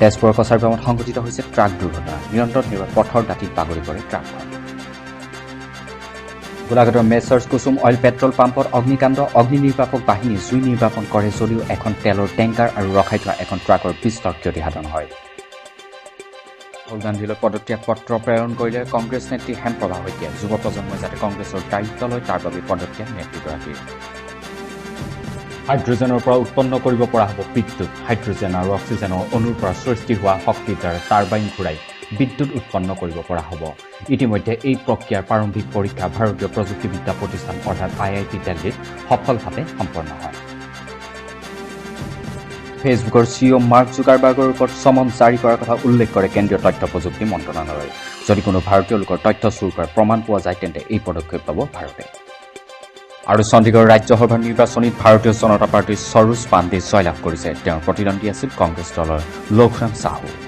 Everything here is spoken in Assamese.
তেজপুৰৰ কছাৰীগাঁৱত সংঘটিত হৈছে ট্ৰাক দুৰ্ঘটনা। নিয়ন্ত্ৰণ হেৰুৱাই পথৰ দাঁতিত বাগৰি পৰে ট্ৰাকখন। গোলাঘাটৰ মেছাৰ্ছ কুছুম অইল পেট্ৰল পাম্পত অগ্নিকাণ্ড। অগ্নি নিৰ্বাপক বাহিনীয়ে জুই নিৰ্বাপন কৰে যদিও এখন তেলৰ টেংকাৰ আৰু ৰখাই থোৱা এখন ট্ৰাকৰ বিস্তৰ ক্ষতিসাধন হয়। ৰাহুল গান্ধীলৈ পদত্যাগ পত্ৰ প্ৰেৰণ কৰিলে কংগ্ৰেছ নেত্ৰী হেমপ্ৰভা শইকীয়াই। যুৱ প্ৰজন্মই যাতে কংগ্ৰেছৰ দায়িত্ব লয়, তাৰ বাবে পদত্যাগ নেত্ৰীগৰাকীৰ। হাইড্ৰজেনৰ পৰা উৎপন্ন কৰিব পৰা হ'ব বিদ্যুৎ। হাইড্ৰজেন আৰু অক্সিজেনৰ অণুৰ পৰা সৃষ্টি হোৱা শক্তিৰ দ্বাৰা টাৰ্বাইন ঘূৰাই বিদ্যুৎ উৎপন্ন কৰিব পৰা হ'ব। ইতিমধ্যে এই প্ৰক্ৰিয়াৰ প্ৰাৰম্ভিক পৰীক্ষা ভাৰতীয় প্ৰযুক্তিবিদ্যা প্ৰতিষ্ঠান অৰ্থাৎ আইআইটি দিল্লীত সফলভাৱে সম্পন্ন হয়। ফেচবুকৰ চিইঅ মাৰ্ক জুকাৰবাৰ্গৰ ওপৰত চমন জাৰি কৰাৰ কথা উল্লেখ কৰে কেন্দ্ৰীয় তথ্য প্ৰযুক্তি মন্ত্ৰণালয়ে। যদি কোনো ভাৰতীয় লোকৰ তথ্য চুৰ কৰাৰ প্ৰমাণ পোৱা যায়, তেন্তে এই পদক্ষেপ ল'ব ভাৰতে। আৰু চণ্ডীগড় ৰাজ্যসভাৰ নিৰ্বাচনীত ভাৰতীয় জনতা পাৰ্টীৰ সৰোজ পাণ্ডে জয়লাভ কৰিছে। তেওঁৰ প্ৰতিদ্বন্দ্বী আছিল কংগ্ৰেছ দলৰ লখৰাম চাহু।